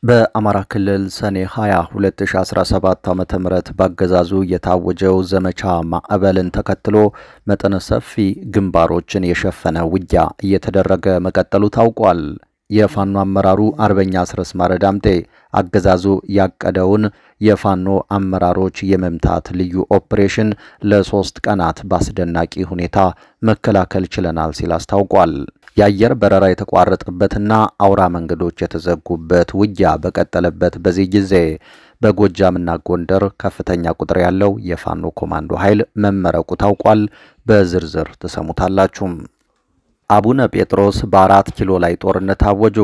በአማራ ክልል ሰኔ 20 2017 ዓ.ም ባገዛዙ የታወጀው ዘመቻ ማዕበልን ተከትሎ መጠነ ሰፊ ግንባሮችን የሸፈነ ውጊያ እየተደረገ መቀጠሉ ታውቋል። የፋኖ አመራሩ አርበኛ አስረስ ማረ ዳምጤ አገዛዙ ያቀደውን የፋኖ አመራሮች የመምታት ልዩ ኦፕሬሽን ለ3 ቀናት በአስደናቂ ሁኔታ መከላከል ችለናል ሲል አስታውቋል። የአየር በረራ የተቋረጠበትና አውራ መንገዶች የተዘጉበት ውጊያ በቀጠለበት በዚህ ጊዜ በጎጃምና ጎንደር ከፍተኛ ቁጥር ያለው የፋኖ ኮማንዶ ኃይል መመረቁ ታውቋል። በዝርዝር ተሰሙታላችሁ። አቡነ ጴጥሮስ በ4 ኪሎ ላይ ጦርነት አወጁ።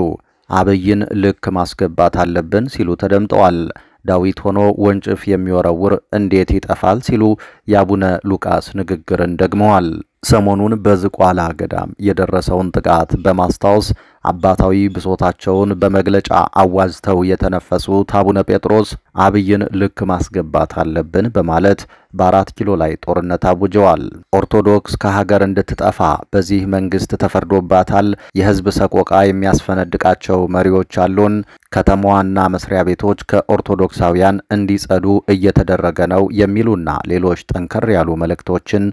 አብይን ልክ ማስገባት አለብን ሲሉ ተደምጠዋል። ዳዊት ሆኖ ወንጭፍ የሚወረውር እንዴት ይጠፋል ሲሉ የአቡነ ሉቃስ ንግግርን ደግመዋል። ሰሞኑን በዝቋላ ገዳም የደረሰውን ጥቃት በማስታወስ አባታዊ ብሶታቸውን በመግለጫ አዋዝተው የተነፈሱት አቡነ ጴጥሮስ አብይን ልክ ማስገባት አለብን በማለት በ4 ኪሎ ላይ ጦርነት አውጀዋል። ኦርቶዶክስ ከሀገር እንድትጠፋ በዚህ መንግስት ተፈርዶባታል። የህዝብ ሰቆቃ የሚያስፈነድቃቸው መሪዎች አሉን። ከተማዋና መስሪያ ቤቶች ከኦርቶዶክሳውያን እንዲጸዱ እየተደረገ ነው የሚሉና ሌሎች ጠንከር ያሉ መልእክቶችን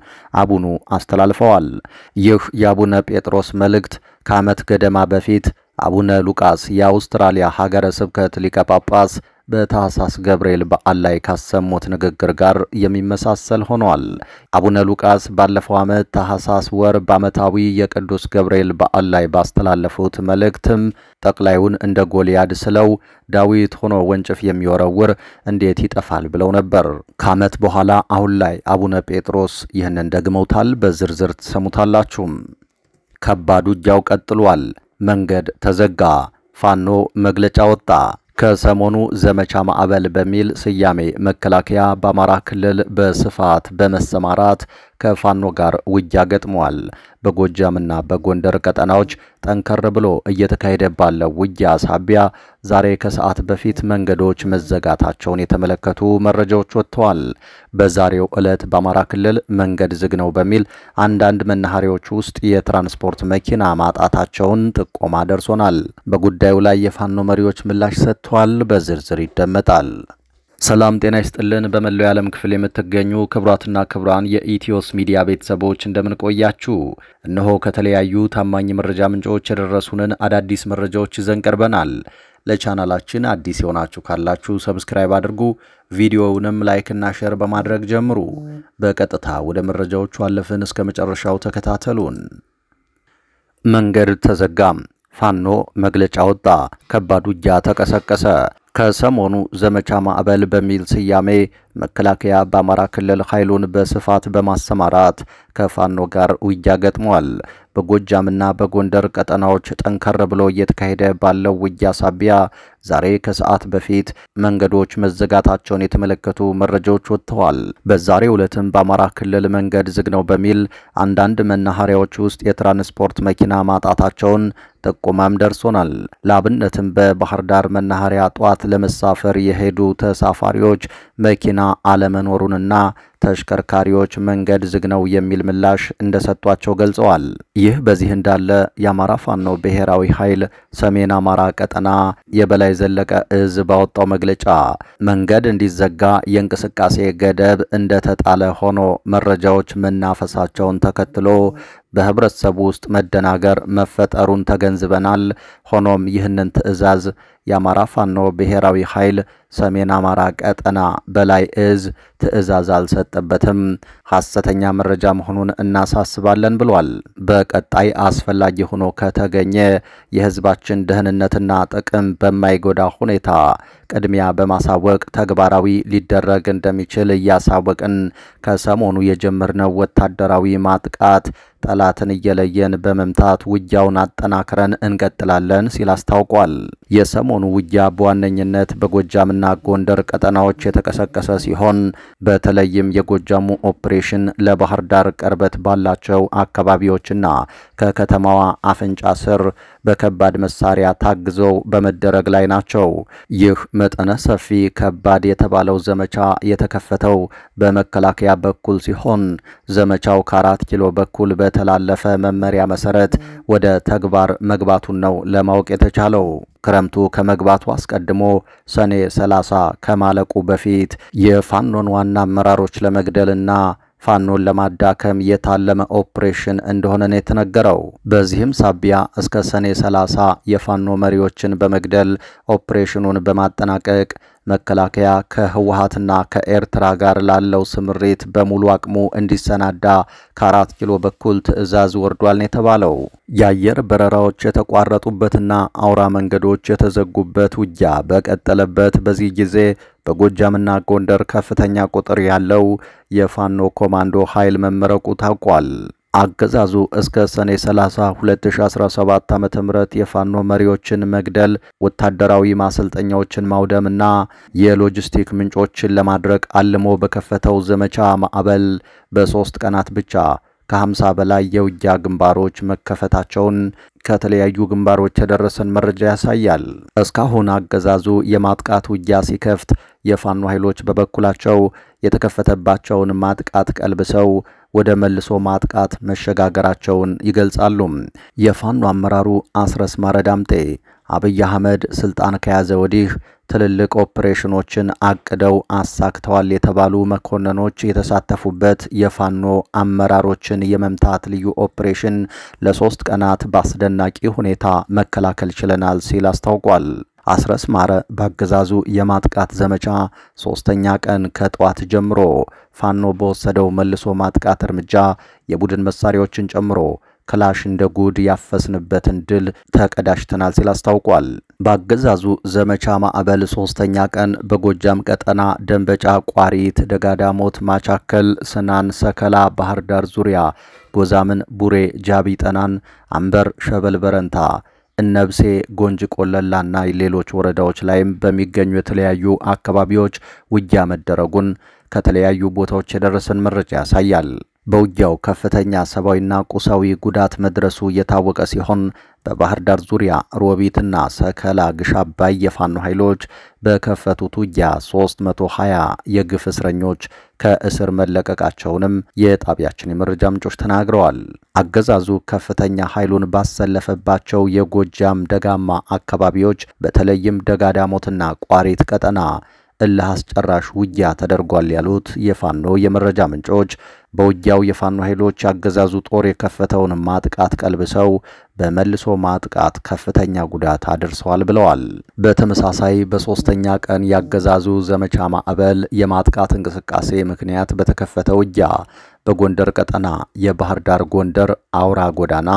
አቡኑ አስተላልፈዋል። ይህ የአቡነ ጴጥሮስ መልእክት ከዓመት ገደማ በፊት አቡነ ሉቃስ የአውስትራሊያ ሀገረ ስብከት ሊቀ ጳጳስ በታኅሳስ ገብርኤል በዓል ላይ ካሰሙት ንግግር ጋር የሚመሳሰል ሆኗል። አቡነ ሉቃስ ባለፈው ዓመት ታኅሳስ ወር በዓመታዊ የቅዱስ ገብርኤል በዓል ላይ ባስተላለፉት መልእክትም ጠቅላዩን እንደ ጎልያድ ስለው ዳዊት ሆኖ ወንጭፍ የሚወረውር እንዴት ይጠፋል ብለው ነበር። ከዓመት በኋላ አሁን ላይ አቡነ ጴጥሮስ ይህንን ደግመውታል። በዝርዝር ትሰሙታላችሁ። ከባድ ውጊያው ቀጥሏል። መንገድ ተዘጋ። ፋኖ መግለጫ ወጣ። ከሰሞኑ ዘመቻ ማዕበል በሚል ስያሜ መከላከያ በአማራ ክልል በስፋት በመሰማራት ከፋኖ ጋር ውጊያ ገጥሟል። በጎጃምና በጎንደር ቀጠናዎች ጠንከር ብሎ እየተካሄደ ባለው ውጊያ ሳቢያ ዛሬ ከሰዓት በፊት መንገዶች መዘጋታቸውን የተመለከቱ መረጃዎች ወጥተዋል። በዛሬው ዕለት በአማራ ክልል መንገድ ዝግ ነው በሚል አንዳንድ መናኸሪያዎች ውስጥ የትራንስፖርት መኪና ማጣታቸውን ጥቆማ ደርሶናል። በጉዳዩ ላይ የፋኖ መሪዎች ምላሽ ሰጥተዋል። በዝርዝር ይደመጣል። ሰላም ጤና ይስጥልን። በመላው የዓለም ክፍል የምትገኙ ክቡራትና ክቡራን የኢትዮስ ሚዲያ ቤተሰቦች እንደምን ቆያችሁ? እነሆ ከተለያዩ ታማኝ መረጃ ምንጮች የደረሱንን አዳዲስ መረጃዎች ይዘን ቀርበናል። ለቻናላችን አዲስ የሆናችሁ ካላችሁ subscribe አድርጉ፣ ቪዲዮውንም like እና share በማድረግ ጀምሩ። በቀጥታ ወደ መረጃዎቹ አለፍን። እስከ መጨረሻው ተከታተሉን። መንገድ ተዘጋ። ፋኖ መግለጫ ወጣ። ከባድ ውጊያ ተቀሰቀሰ። ከሰሞኑ ዘመቻ ማዕበል በሚል ስያሜ መከላከያ በአማራ ክልል ኃይሉን በስፋት በማሰማራት ከፋኖ ጋር ውጊያ ገጥሟል። በጎጃምና በጎንደር ቀጠናዎች ጠንከር ብሎ እየተካሄደ ባለው ውጊያ ሳቢያ ዛሬ ከሰዓት በፊት መንገዶች መዘጋታቸውን የተመለከቱ መረጃዎች ወጥተዋል። በዛሬው ዕለትም በአማራ ክልል መንገድ ዝግ ነው በሚል አንዳንድ መናኸሪያዎች ውስጥ የትራንስፖርት መኪና ማጣታቸውን ጥቆማም ደርሶናል። ለአብነትም በባህር ዳር መናኸሪያ ጧት ለመሳፈር የሄዱ ተሳፋሪዎች መኪና አለመኖሩንና ተሽከርካሪዎች መንገድ ዝግ ነው የሚል ምላሽ እንደሰጧቸው ገልጸዋል። ይህ በዚህ እንዳለ የአማራ ፋኖ ብሔራዊ ኃይል ሰሜን አማራ ቀጠና የበላይ ዘለቀ እዝ ባወጣው መግለጫ መንገድ እንዲዘጋ የእንቅስቃሴ ገደብ እንደተጣለ ሆኖ መረጃዎች መናፈሳቸውን ተከትሎ በህብረተሰቡ ውስጥ መደናገር መፈጠሩን ተገንዝበናል። ሆኖም ይህንን ትዕዛዝ የአማራ ፋኖ ብሔራዊ ኃይል ሰሜን አማራ ቀጠና በላይ እዝ ትዕዛዝ አልሰጠበትም፣ ሐሰተኛ መረጃ መሆኑን እናሳስባለን ብሏል። በቀጣይ አስፈላጊ ሆኖ ከተገኘ የህዝባችን ደህንነትና ጥቅም በማይጎዳ ሁኔታ ቅድሚያ በማሳወቅ ተግባራዊ ሊደረግ እንደሚችል እያሳወቅን ከሰሞኑ የጀመርነው ወታደራዊ ማጥቃት ጠላትን እየለየን በመምታት ውጊያውን አጠናክረን እንቀጥላለን ሲል አስታውቋል። የሰሞኑ ውጊያ በዋነኝነት በጎጃምና ጎንደር ቀጠናዎች የተቀሰቀሰ ሲሆን በተለይም የጎጃሙ ኦፕሬሽን ለባህር ዳር ቅርበት ባላቸው አካባቢዎችና ከከተማዋ አፍንጫ ስር በከባድ መሳሪያ ታግዘው በመደረግ ላይ ናቸው። ይህ መጠነ ሰፊ ከባድ የተባለው ዘመቻ የተከፈተው በመከላከያ በኩል ሲሆን ዘመቻው ከ4 ኪሎ በኩል በተላለፈ መመሪያ መሰረት ወደ ተግባር መግባቱን ነው ለማወቅ የተቻለው። ክረምቱ ከመግባቱ አስቀድሞ ሰኔ 30 ከማለቁ በፊት የፋኖን ዋና አመራሮች ለመግደልና ፋኖን ለማዳከም የታለመ ኦፕሬሽን እንደሆነ ነው የተነገረው። በዚህም ሳቢያ እስከ ሰኔ 30 የፋኖ መሪዎችን በመግደል ኦፕሬሽኑን በማጠናቀቅ መከላከያ ከህወሓትና ከኤርትራ ጋር ላለው ስምሪት በሙሉ አቅሙ እንዲሰናዳ ከ4 ኪሎ በኩል ትዕዛዝ ወርዷል ነው የተባለው። የአየር በረራዎች የተቋረጡበትና አውራ መንገዶች የተዘጉበት ውጊያ በቀጠለበት በዚህ ጊዜ በጎጃምና ጎንደር ከፍተኛ ቁጥር ያለው የፋኖ ኮማንዶ ኃይል መመረቁ ታውቋል። አገዛዙ እስከ ሰኔ 30 2017 ዓ.ም የፋኖ መሪዎችን መግደል፣ ወታደራዊ ማሰልጠኛዎችን ማውደምና የሎጂስቲክ ምንጮችን ለማድረቅ አልሞ በከፈተው ዘመቻ ማዕበል በ3 ቀናት ብቻ ከ50 በላይ የውጊያ ግንባሮች መከፈታቸውን ከተለያዩ ግንባሮች የደረሰን መረጃ ያሳያል። እስካሁን አገዛዙ የማጥቃት ውጊያ ሲከፍት የፋኖ ኃይሎች በበኩላቸው የተከፈተባቸውን ማጥቃት ቀልብሰው ወደ መልሶ ማጥቃት መሸጋገራቸውን ይገልጻሉ። የፋኖ አመራሩ አስረስ ማረ ዳምጤ አብይ አህመድ ስልጣን ከያዘ ወዲህ ትልልቅ ኦፕሬሽኖችን አቅደው አሳክተዋል የተባሉ መኮንኖች የተሳተፉበት የፋኖ አመራሮችን የመምታት ልዩ ኦፕሬሽን ለ3 ቀናት በአስደናቂ ሁኔታ መከላከል ችለናል ሲል አስታውቋል። አስረስ ማረ በአገዛዙ የማጥቃት ዘመቻ 3ኛ ቀን ከጧት ጀምሮ ፋኖ በወሰደው መልሶ ማጥቃት እርምጃ የቡድን መሳሪያዎችን ጨምሮ ክላሽ እንደ ጉድ ያፈስንበትን ድል ተቀዳጅተናል ሲል አስታውቋል። በአገዛዙ ዘመቻ ማዕበል 3ኛ ቀን በጎጃም ቀጠና ደንበጫ፣ ቋሪት፣ ደጋዳሞት፣ ማቻከል፣ ስናን፣ ሰከላ፣ ባህር ዳር ዙሪያ፣ ጎዛምን፣ ቡሬ፣ ጃቢ ጠናን፣ አንበር፣ ሸበል በረንታ፣ እነብሴ፣ ጎንጅ ቆለላና ሌሎች ወረዳዎች ላይም በሚገኙ የተለያዩ አካባቢዎች ውጊያ መደረጉን ከተለያዩ ቦታዎች የደረሰን መረጃ ያሳያል። በውጊያው ከፍተኛ ሰብአዊና ቁሳዊ ጉዳት መድረሱ የታወቀ ሲሆን በባህር ዳር ዙሪያ ሮቢትና ሰከላ ግሽ አባይ የፋኖ ኃይሎች በከፈቱት ውጊያ 320 የግፍ እስረኞች ከእስር መለቀቃቸውንም የጣቢያችን የመረጃ ምንጮች ተናግረዋል። አገዛዙ ከፍተኛ ኃይሉን ባሰለፈባቸው የጎጃም ደጋማ አካባቢዎች በተለይም ደጋዳሞትና ቋሪት ቀጠና እልህ አስጨራሽ ውጊያ ተደርጓል ያሉት የፋኖ የመረጃ ምንጮች በውጊያው የፋኖ ኃይሎች ያገዛዙ ጦር የከፈተውን ማጥቃት ቀልብሰው በመልሶ ማጥቃት ከፍተኛ ጉዳት አድርሰዋል ብለዋል። በተመሳሳይ በ3ኛ ቀን ያገዛዙ ዘመቻ ማዕበል የማጥቃት እንቅስቃሴ ምክንያት በተከፈተ ውጊያ በጎንደር ቀጠና የባህር ዳር ጎንደር አውራ ጎዳና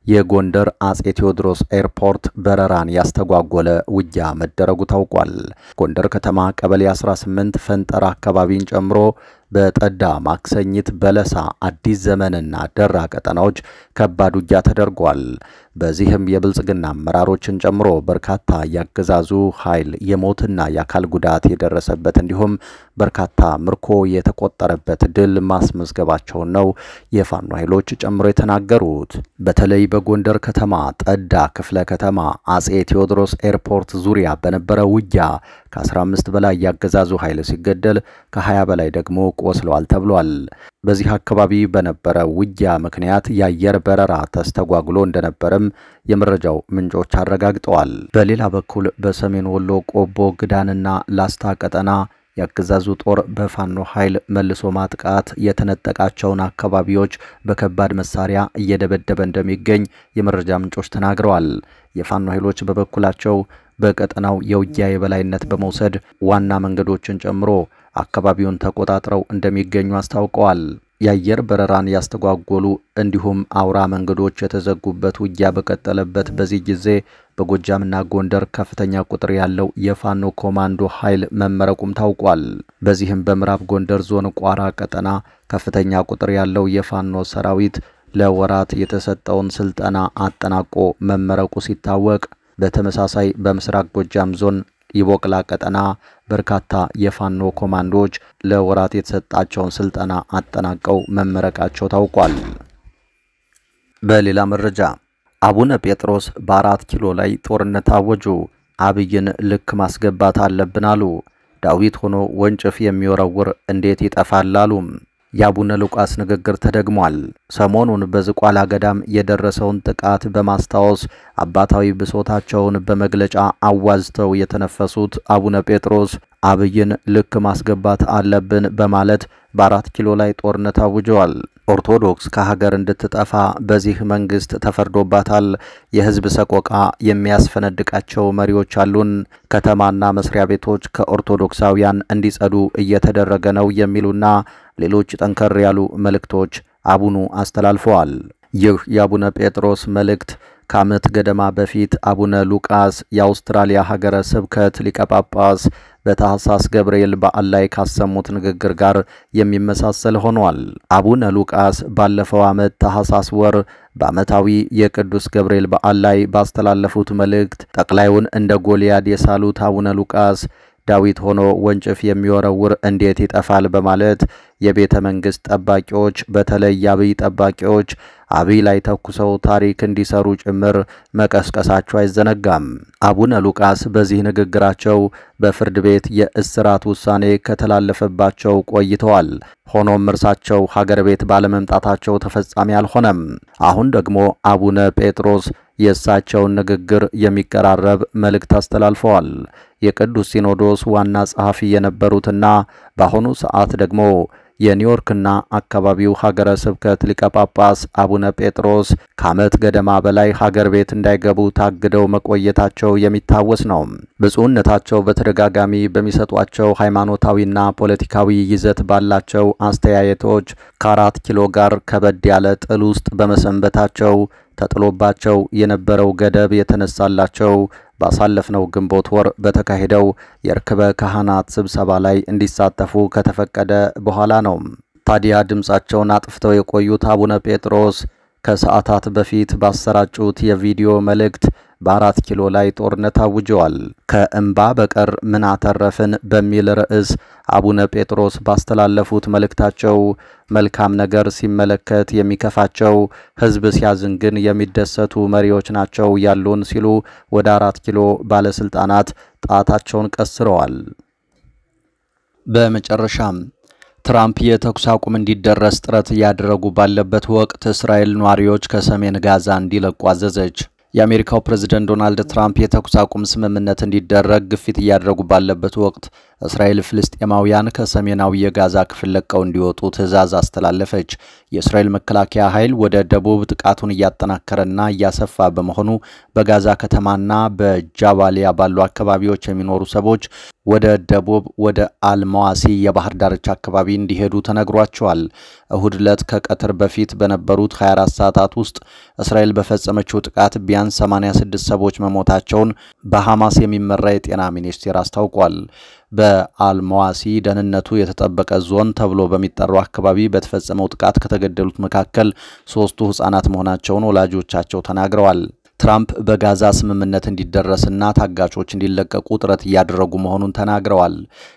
የጎንደር አጼ ቴዎድሮስ ኤርፖርት በረራን ያስተጓጎለ ውጊያ መደረጉ ታውቋል። ጎንደር ከተማ ቀበሌ 18 ፈንጠራ አካባቢን ጨምሮ በጠዳ፣ ማክሰኝት፣ በለሳ፣ አዲስ ዘመንና ደራ ቀጠናዎች ከባድ ውጊያ ተደርጓል። በዚህም የብልጽግና አመራሮችን ጨምሮ በርካታ ያገዛዙ ኃይል የሞትና የአካል ጉዳት የደረሰበት እንዲሁም በርካታ ምርኮ የተቆጠረበት ድል ማስመዝገባቸውን ነው የፋኖ ኃይሎች ጨምሮ የተናገሩት። በተለይ በጎንደር ከተማ ጠዳ ክፍለ ከተማ አጼ ቴዎድሮስ ኤርፖርት ዙሪያ በነበረ ውጊያ ከ15 በላይ ያገዛዙ ኃይል ሲገደል ከ20 በላይ ደግሞ ቆስለዋል ተብሏል። በዚህ አካባቢ በነበረ ውጊያ ምክንያት የአየር በረራ ተስተጓጉሎ እንደነበረም የመረጃው ምንጮች አረጋግጠዋል። በሌላ በኩል በሰሜን ወሎ ቆቦ ግዳንና ላስታ ቀጠና ያገዛዙ ጦር በፋኖ ኃይል መልሶ ማጥቃት የተነጠቃቸውን አካባቢዎች በከባድ መሳሪያ እየደበደበ እንደሚገኝ የመረጃ ምንጮች ተናግረዋል። የፋኖ ኃይሎች በበኩላቸው በቀጠናው የውጊያ የበላይነት በመውሰድ ዋና መንገዶችን ጨምሮ አካባቢውን ተቆጣጥረው እንደሚገኙ አስታውቀዋል። የአየር በረራን ያስተጓጎሉ እንዲሁም አውራ መንገዶች የተዘጉበት ውጊያ በቀጠለበት በዚህ ጊዜ በጎጃምና ጎንደር ከፍተኛ ቁጥር ያለው የፋኖ ኮማንዶ ኃይል መመረቁም ታውቋል። በዚህም በምዕራብ ጎንደር ዞን ቋራ ቀጠና ከፍተኛ ቁጥር ያለው የፋኖ ሰራዊት ለወራት የተሰጠውን ስልጠና አጠናቆ መመረቁ ሲታወቅ፣ በተመሳሳይ በምስራቅ ጎጃም ዞን ይቦቅላ ቀጠና በርካታ የፋኖ ኮማንዶዎች ለወራት የተሰጣቸውን ስልጠና አጠናቀው መመረቃቸው ታውቋል። በሌላ መረጃ አቡነ ጴጥሮስ በ4 ኪሎ ላይ ጦርነት አወጁ። አብይን ልክ ማስገባት አለብን አሉ። ዳዊት ሆኖ ወንጭፍ የሚወረውር እንዴት ይጠፋል አሉ። የአቡነ ሉቃስ ንግግር ተደግሟል። ሰሞኑን በዝቋላ ገዳም የደረሰውን ጥቃት በማስታወስ አባታዊ ብሶታቸውን በመግለጫ አዋዝተው የተነፈሱት አቡነ ጴጥሮስ አብይን ልክ ማስገባት አለብን በማለት በ4 ኪሎ ላይ ጦርነት አውጀዋል። ኦርቶዶክስ ከሀገር እንድትጠፋ በዚህ መንግስት ተፈርዶባታል። የህዝብ ሰቆቃ የሚያስፈነድቃቸው መሪዎች አሉን። ከተማና መስሪያ ቤቶች ከኦርቶዶክሳውያን እንዲጸዱ እየተደረገ ነው የሚሉና ሌሎች ጠንከር ያሉ መልእክቶች አቡኑ አስተላልፈዋል። ይህ የአቡነ ጴጥሮስ መልእክት ከዓመት ገደማ በፊት አቡነ ሉቃስ የአውስትራሊያ ሀገረ ስብከት ሊቀ ጳጳስ በታህሳስ ገብርኤል በዓል ላይ ካሰሙት ንግግር ጋር የሚመሳሰል ሆኗል። አቡነ ሉቃስ ባለፈው ዓመት ታህሳስ ወር በዓመታዊ የቅዱስ ገብርኤል በዓል ላይ ባስተላለፉት መልእክት ጠቅላዩን እንደ ጎልያድ የሳሉት አቡነ ሉቃስ ዳዊት ሆኖ ወንጭፍ የሚወረውር እንዴት ይጠፋል በማለት የቤተ መንግስት ጠባቂዎች በተለይ የአብይ ጠባቂዎች አብይ ላይ ተኩሰው ታሪክ እንዲሰሩ ጭምር መቀስቀሳቸው አይዘነጋም። አቡነ ሉቃስ በዚህ ንግግራቸው በፍርድ ቤት የእስራት ውሳኔ ከተላለፈባቸው ቆይተዋል። ሆኖም እርሳቸው ሀገር ቤት ባለመምጣታቸው ተፈጻሚ አልሆነም። አሁን ደግሞ አቡነ ጴጥሮስ የእሳቸውን ንግግር የሚቀራረብ መልእክት አስተላልፈዋል። የቅዱስ ሲኖዶስ ዋና ጸሐፊ የነበሩትና በአሁኑ ሰዓት ደግሞ የኒውዮርክና አካባቢው ሀገረ ስብከት ሊቀ ጳጳስ አቡነ ጴጥሮስ ከዓመት ገደማ በላይ ሀገር ቤት እንዳይገቡ ታግደው መቆየታቸው የሚታወስ ነው። ብፁዕነታቸው በተደጋጋሚ በሚሰጧቸው ሃይማኖታዊና ፖለቲካዊ ይዘት ባላቸው አስተያየቶች ከ4 ኪሎ ጋር ከበድ ያለ ጥል ውስጥ በመሰንበታቸው ተጥሎባቸው የነበረው ገደብ የተነሳላቸው ባሳለፍነው ግንቦት ወር በተካሄደው የርክበ ካህናት ስብሰባ ላይ እንዲሳተፉ ከተፈቀደ በኋላ ነው። ታዲያ ድምጻቸውን አጥፍተው የቆዩት አቡነ ጴጥሮስ ከሰዓታት በፊት ባሰራጩት የቪዲዮ መልእክት በ4 ኪሎ ላይ ጦርነት አውጀዋል። ከእምባ በቀር ምን አተረፍን በሚል ርዕስ አቡነ ጴጥሮስ ባስተላለፉት መልእክታቸው መልካም ነገር ሲመለከት የሚከፋቸው፣ ሕዝብ ሲያዝን ግን የሚደሰቱ መሪዎች ናቸው ያሉን ሲሉ ወደ 4 ኪሎ ባለስልጣናት ጣታቸውን ቀስረዋል። በመጨረሻም ትራምፕ የተኩስ አቁም እንዲደረስ ጥረት እያደረጉ ባለበት ወቅት እስራኤል ነዋሪዎች ከሰሜን ጋዛ እንዲለቁ አዘዘች። የአሜሪካው ፕሬዝዳንት ዶናልድ ትራምፕ የተኩስ አቁም ስምምነት እንዲደረግ ግፊት እያደረጉ ባለበት ወቅት እስራኤል ፍልስጤማውያን ከሰሜናዊ የጋዛ ክፍል ለቀው እንዲወጡ ትዕዛዝ አስተላለፈች። የእስራኤል መከላከያ ኃይል ወደ ደቡብ ጥቃቱን እያጠናከረና እያሰፋ በመሆኑ በጋዛ ከተማና በጃባሊያ ባሉ አካባቢዎች የሚኖሩ ሰዎች ወደ ደቡብ ወደ አልማዋሲ የባህር ዳርቻ አካባቢ እንዲሄዱ ተነግሯቸዋል። እሁድ ዕለት ከቀትር በፊት በነበሩት 24 ሰዓታት ውስጥ እስራኤል በፈጸመችው ጥቃት ቢያንስ 86 ሰዎች መሞታቸውን በሐማስ የሚመራ የጤና ሚኒስቴር አስታውቋል። በአልማዋሲ ደህንነቱ የተጠበቀ ዞን ተብሎ በሚጠራው አካባቢ በተፈጸመው ጥቃት ከተገደሉት መካከል 3ቱ ህጻናት መሆናቸውን ወላጆቻቸው ተናግረዋል። ትራምፕ በጋዛ ስምምነት እንዲደረስና ታጋቾች እንዲለቀቁ ጥረት እያደረጉ መሆኑን ተናግረዋል።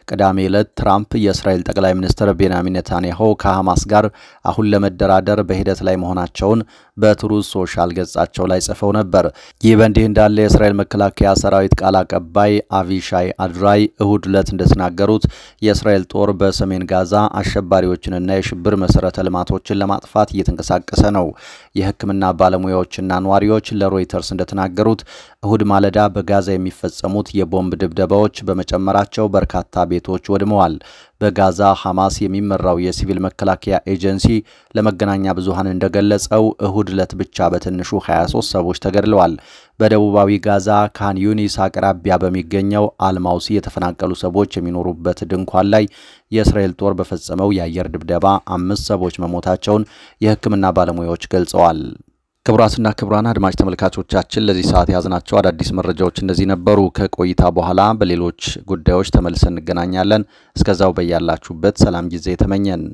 ቅዳሜ ዕለት ትራምፕ የእስራኤል ጠቅላይ ሚኒስትር ቤንያሚን ኔታንያሁ ከሐማስ ጋር አሁን ለመደራደር በሂደት ላይ መሆናቸውን በትሩዝ ሶሻል ገጻቸው ላይ ጽፈው ነበር። ይህ በእንዲህ እንዳለ የእስራኤል መከላከያ ሰራዊት ቃል አቀባይ አቪሻይ አድራይ እሁድ ዕለት እንደተናገሩት የእስራኤል ጦር በሰሜን ጋዛ አሸባሪዎችንና የሽብር መሰረተ ልማቶችን ለማጥፋት እየተንቀሳቀሰ ነው። የሕክምና ባለሙያዎችና ነዋሪዎች ለሮይተርስ እንደተናገሩት እሁድ ማለዳ በጋዛ የሚፈጸሙት የቦምብ ድብደባዎች በመጨመራቸው በርካታ ቤቶች ወድመዋል። በጋዛ ሐማስ የሚመራው የሲቪል መከላከያ ኤጀንሲ ለመገናኛ ብዙሃን እንደገለጸው እሁድ ዕለት ብቻ በትንሹ 23 ሰዎች ተገድለዋል። በደቡባዊ ጋዛ ካን ዩኒስ አቅራቢያ በሚገኘው አልማውሲ የተፈናቀሉ ሰዎች የሚኖሩበት ድንኳን ላይ የእስራኤል ጦር በፈጸመው የአየር ድብደባ 5 ሰዎች መሞታቸውን የሕክምና ባለሙያዎች ገልጸዋል። ክቡራትና ክቡራን አድማጭ ተመልካቾቻችን ለዚህ ሰዓት ያዝናቸው አዳዲስ መረጃዎች እነዚህ ነበሩ። ከቆይታ በኋላ በሌሎች ጉዳዮች ተመልሰን እንገናኛለን። እስከዛው በያላችሁበት ሰላም ጊዜ ተመኘን።